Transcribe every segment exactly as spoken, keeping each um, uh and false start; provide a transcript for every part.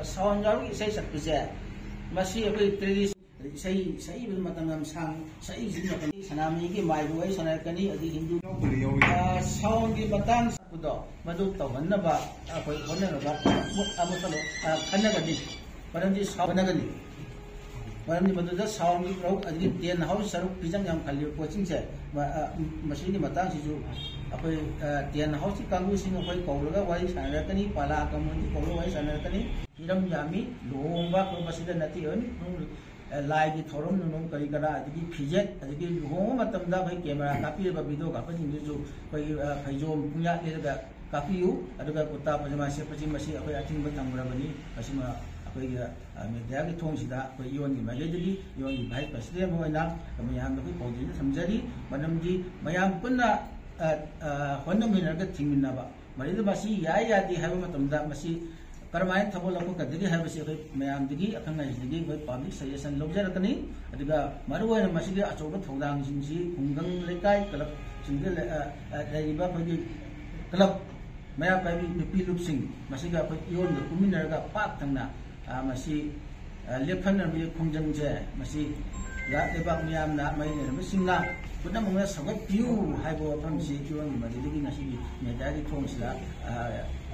Sound ꯌꯥꯎꯔꯒ ꯏꯁꯩ ꯁꯛꯄꯁꯦ, ꯃꯁꯤ ꯑꯩꯈꯣꯏ ꯇ꯭ꯔꯦꯗꯤꯁꯅꯦꯜ ꯏꯁꯩ ꯁꯛꯏꯕ ꯃꯇꯝ ꯌꯥꯝ ꯁꯥꯡ ꯁꯛꯏꯕꯁꯤ ꯃꯇꯝ ꯁꯅꯥꯃꯍꯤꯒꯤ ꯃꯥꯏꯕ ꯋꯥꯔꯤ ꯁꯥꯟꯅꯔꯛꯀꯅꯤ, ꯑꯗꯒꯤ ꯍꯤꯟꯗꯨ, ꯌꯥꯎꯕꯨꯗꯤ ꯌꯥꯎꯏ꯫ ꯑ, ꯁꯥꯎꯟꯒꯤ ꯃꯇꯥꯡ ꯁꯛꯄꯗꯣ ꯃꯗꯨ ꯇꯧꯍꯟꯅꯕ ꯑꯩꯈꯣꯏ ꯍꯣꯠꯅꯅꯕ ꯑꯃ ꯈꯜꯂꯣ, ꯑ, ꯈꯟꯅꯒꯅꯤ꯫ ꯃꯔꯝꯗꯤ ꯁꯥꯎꯟ ꯍꯣꯠꯅꯒꯅꯤ꯫ ꯃꯔꯝꯗꯤ ꯃꯗꯨꯗ ꯁꯥꯎꯟꯒꯤ ꯁꯔꯨꯛ ꯑꯗꯒꯤ ꯇꯦꯟ ꯍꯥꯎꯁ ꯁꯔꯨꯛ ꯐꯤꯖꯪ ꯌꯥꯝ ꯈꯜꯂꯤꯕ ꯄꯣꯠꯁꯤꯡꯁꯦ, ꯃ-, ꯑ, ꯃꯁꯤꯒꯤ ꯃꯇꯥꯡꯁꯤꯁꯨ ꯑꯩꯈꯣꯏ, ꯑ, ꯇꯦꯟ ꯍꯥꯎꯁꯀꯤ ꯀꯥꯡꯕꯨꯁꯤꯡ ꯑꯩꯈꯣꯏ ꯀꯧꯔꯒ ꯋꯥꯔꯤ ꯁꯥꯟꯅꯔꯛꯀꯅꯤ, ꯄꯥꯂꯥ ꯀꯝꯃꯨꯅꯤꯇꯤ ꯀꯧꯔꯒ ꯋꯥꯔꯤ ꯁꯥꯟꯅꯔꯛꯀꯅꯤ꯫ ꯍꯤꯔꯝ ꯌꯥꯝꯃꯤ, ꯂꯨꯍꯣꯡꯕ ꯈꯣꯠꯄꯁꯤꯗ ꯅꯠꯇꯦ, ꯑ, ꯂꯥꯏꯒꯤ ꯊꯧꯔꯝ ꯅꯨꯡꯔꯝ ꯀꯔꯤ ꯀꯔꯥ, ꯑꯗꯒꯤ ꯐꯤꯖꯦꯠ, ꯑꯗꯒꯤ ꯂꯨꯍꯣꯡꯕ ꯃꯇꯝꯗ ꯑꯩꯈꯣꯏ ꯀꯦꯃꯦꯔꯥ ꯀꯥꯞꯄꯤꯔꯤꯕ ꯚꯤꯗꯤꯑꯣ ꯀꯥꯞꯄꯁꯤꯡꯗꯨꯁꯨ ꯑꯩꯈꯣꯏꯒꯤ, ꯑ, ꯐꯩꯖꯣꯝ ꯄꯨꯡꯌꯥꯠ ꯂꯤꯠꯂꯒ ꯀꯥꯞꯄꯤꯌꯨ, ꯑꯗꯨꯒ ꯀꯨꯔꯇꯥ ꯄꯥꯖꯃꯥ ꯁꯦꯠꯄꯁꯤ ꯃꯁꯤ ꯑꯩꯈꯣꯏ ꯑꯊꯤꯡꯕ ꯊꯝꯈ꯭ꯔꯕꯅꯤ꯫ ꯃꯁꯤꯃ ꯑꯩꯈꯣꯏꯒꯤ, ꯑ, ꯃꯦꯗꯤꯌꯥꯒꯤ ꯊꯣꯡꯁꯤꯗ ꯑꯩꯈꯣꯏ ꯏꯌꯣꯟꯒꯤ ꯃꯥꯏꯀꯩꯗꯒꯤ, ꯏꯌꯣꯟꯒꯤ ꯚꯥꯏꯁ ꯄ꯭ꯔꯁꯤꯗꯦꯟ ꯑꯃ ꯑꯣꯏꯅ ꯃꯌꯥꯝꯗ ꯑꯩꯈꯣꯏ ꯄꯥꯎꯖꯦꯜꯁꯦ ꯊꯝꯖꯔꯤ꯫ ꯃꯔꯝꯗꯤ ꯃꯌꯥꯝ ꯄꯨꯟꯅ, ꯑ, ꯑ, ꯍꯣꯠꯅꯃꯤꯟꯅꯔꯒ ꯊꯤꯡꯃꯤꯟꯅꯕ, ꯃꯁꯤꯗ ꯃꯁꯤ ꯌꯥꯏ ꯌꯥꯗꯦ ꯍꯥꯏꯕ ꯃꯇꯝꯗ ꯃꯁꯤ ꯀꯔꯝꯍꯥꯏꯅ ꯊꯕꯛ ꯂꯧꯈꯠꯀꯗꯒꯦ ꯍꯥꯏꯕꯁꯤ ꯑꯩꯈꯣꯏ ꯃꯌꯥꯝꯗꯒꯤ, ꯑꯈꯪ ꯑꯍꯩꯁꯤꯡꯗꯒꯤ ꯑꯩꯈꯣꯏ ꯄꯕ꯭ꯂꯤꯛ ꯁꯖꯦꯁꯟ ꯂꯧꯖꯔꯛꯀꯅꯤ꯫ ꯑꯗꯨꯒ ꯃꯔꯨꯑꯣꯏꯅ ꯃꯁꯤꯒꯤ ꯑꯆꯧꯕ ꯊꯧꯗꯥꯡꯁꯤꯡꯁꯤ ꯈꯨꯡꯒꯪ ꯂꯩꯀꯥꯏ ꯀ꯭ꯂꯕꯁꯤꯡꯗ ꯂꯩ-, ꯑ, ꯑ, ꯂꯩꯔꯤꯕ ꯑꯩꯈꯣꯏꯒꯤ ꯀ꯭ꯂꯕ ꯃꯩꯔꯥ ꯄꯥꯏꯕꯤ ꯅꯨꯄꯤ ꯂꯨꯞꯁꯤꯡ ꯃꯁꯤꯒ ꯑꯩꯈꯣꯏ ꯏꯌꯣꯟꯒ ꯄꯨꯟꯃꯤꯟꯅꯔꯒ ꯄꯥꯛ ꯊꯪꯅ, ꯑ, ꯃꯁꯤ, ꯑ, ꯂꯦꯞꯊꯅꯕꯒꯤ ꯈꯣꯡꯖꯪꯁꯦ ꯃꯁꯤ ꯂꯩꯕꯥꯛ ꯂꯩꯕꯥꯛ ꯃꯤꯌꯥꯝꯅ ꯃꯔꯤ ꯂꯩꯅꯕꯁꯤꯡꯅ ꯄꯨꯝꯅꯃꯛꯅ ꯁꯧꯒꯠꯄꯤꯌꯨ ꯍꯥꯏꯕ ꯋꯥꯐꯝꯁꯤ ꯏꯌꯣꯟꯒꯤ ꯃꯥꯏꯀꯩꯗꯒꯤ ꯉꯁꯤꯒꯤ ꯃꯦꯗꯤꯌꯥꯒꯤ ꯊꯣꯡꯁꯤꯗ, ꯑ,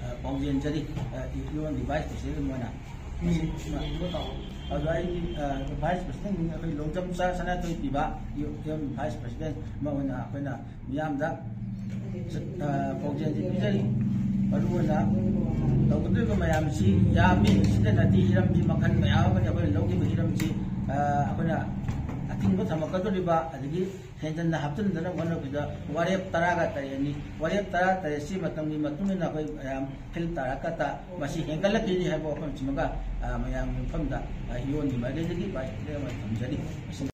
ꯑ, ꯄꯥꯎꯖꯦꯟꯖꯔꯤ꯫ ꯑ, ꯏꯌꯣꯟꯒꯤ ꯚꯥꯏꯁ ꯄ꯭ꯔꯁꯤꯗꯦꯟ ꯑꯃ ꯑꯣꯏꯅ꯫ ꯑꯗꯣ ꯑꯩꯒꯤ, ꯑ, ꯚꯥꯏꯁ ꯄ꯭ꯔꯁꯤꯗꯦꯟ ꯑꯩꯈꯣꯏ ꯂꯣꯡꯖꯝꯆꯥ ꯁꯅꯥꯊꯣꯏ ꯄꯤꯕ ꯏꯌꯣꯟꯒꯤ ꯚꯥꯏꯁ ꯄ꯭ꯔꯁꯤꯗꯦꯟ ꯑꯃ ꯑꯣꯏꯅ ꯑꯩꯈꯣꯏꯅ ꯃꯤꯌꯥꯝꯗ, ꯑ, ꯄꯥꯎꯖꯦꯜꯁꯤ ꯄꯤꯖꯔꯤ꯫ ꯃꯔꯨꯑꯣꯏꯅ ꯇꯧꯒꯗꯧꯔꯤꯕ ꯃꯌꯥꯝꯁꯤ ꯌꯥꯝꯃꯤ꯫ ꯁꯤꯗ ꯅꯠꯇꯦ, ꯍꯤꯔꯝꯁꯤ ꯃꯈꯜ ꯃꯌꯥꯝ ꯑꯃꯅꯤ꯫ ꯑꯩꯈꯣꯏꯅ ꯂꯧꯈꯤꯕ ꯍꯤꯔꯝꯁꯤ, ꯑ, ꯑꯩꯈꯣꯏꯅ ꯑꯊꯤꯡꯕ ꯊꯝꯃꯛꯀꯗꯧꯔꯤꯕ, ꯑꯗꯒꯤ ꯍꯦꯟꯖꯟꯅ ꯍꯥꯞꯆꯤꯟꯗꯅ ꯍꯣꯠꯅꯕꯗ ꯋꯥꯔꯦꯞ ꯇꯔꯥꯒ ꯇꯔꯦꯠꯅꯤ꯫ ꯋꯥꯔꯦꯞ ꯇꯔꯥ ꯇꯔꯦꯠꯁꯤ ꯃꯇꯝꯒꯤ ꯃꯇꯨꯡ ꯏꯟꯅ ꯑꯩꯈꯣꯏ ꯃꯌꯥꯝ ꯐꯤꯜ ꯇꯥꯔꯛꯀꯗ ꯃꯁꯤ ꯍꯦꯟꯒꯠꯂꯛꯈꯤꯅꯤ ꯍꯥꯏꯕ ꯋꯥꯐꯝꯁꯤꯃꯒ, ꯑ, ꯃꯌꯥꯝꯒꯤ ꯃꯐꯝꯗ, ꯑ, ꯏꯌꯣꯟꯒꯤ ꯃꯥꯏꯀꯩꯗꯒꯤ ꯚꯥꯏꯁ ꯄ꯭ꯔꯁꯤꯗꯦꯟ ꯑꯃ ꯊꯝꯖꯔꯤ꯫